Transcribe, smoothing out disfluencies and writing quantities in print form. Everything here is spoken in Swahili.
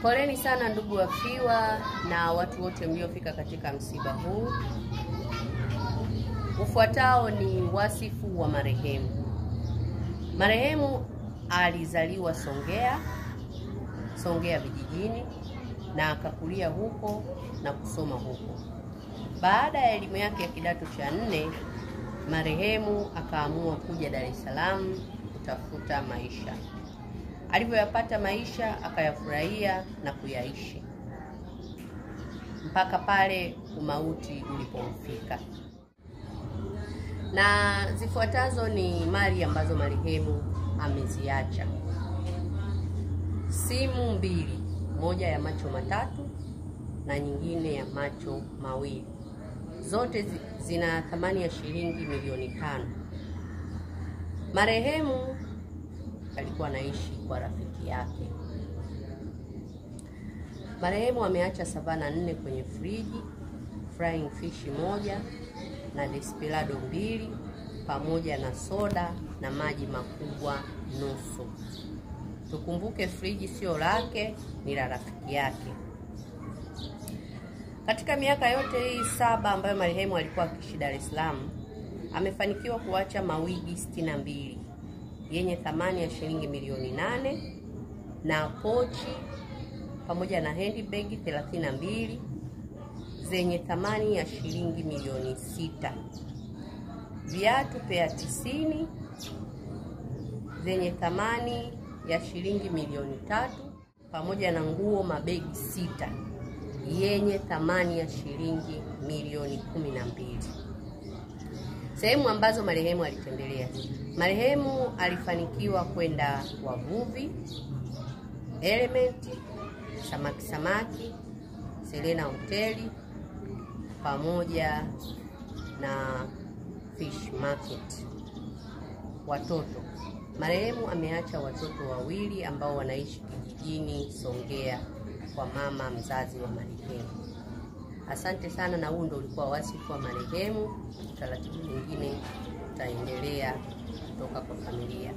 Poleni sana ndugu wafiwa na watu wote mliofika katika msiba huu. Ufuatao ni wasifu wa marehemu. Marehemu alizaliwa Songea, Songea vijijini, na akakulia huko na kusoma huko. Baada ya elimu yake ya kidato cha 4, marehemu akaamua kuja Dar es Salaam kutafuta maisha. Alivyoyapata maisha akayafurahia na kuyaishi mpaka pale umauti ulipomfika. Na zifuatazo ni mali ambazo marehemu ameziacha: simu 2, moja ya macho 3 na nyingine ya macho 2. Zote zina thamani ya shilingi milioni 5. Marehemu alikuwa anaishi kwa rafiki yake. Marehemu ameacha savana 4 kwenye friji, frying fish 1 na desperado 2 pamoja na soda na maji makubwa nusu. Tukumbuke friji sio lake, ni la rafiki yake. Katika miaka yote hii 7 ambayo marehemu alikuwa akiishi Dar es Salaam, amefanikiwa kuacha mawigi 62 yenye thamani ya shilingi milioni 8 na pochi pamoja na handbag 32 zenye thamani ya shilingi milioni 6, viatu pea 90 zenye thamani ya shilingi milioni 3 pamoja na nguo mabegi 6 yenye thamani ya shilingi milioni 12. Sehemu ambazo marehemu alitembelea: marehemu alifanikiwa kwenda Wavuvi, Element, Samaki Samaki, Serena Hoteli pamoja na Fish Market. Watoto: marehemu ameacha watoto 2 ambao wanaishi kijijini Songea kwa mama mzazi wa marehemu. Asante sana, na huu ndio ulikuwa wasifu wa marehemu. Taratibu nyingine tutaendelea kutoka kwa familia.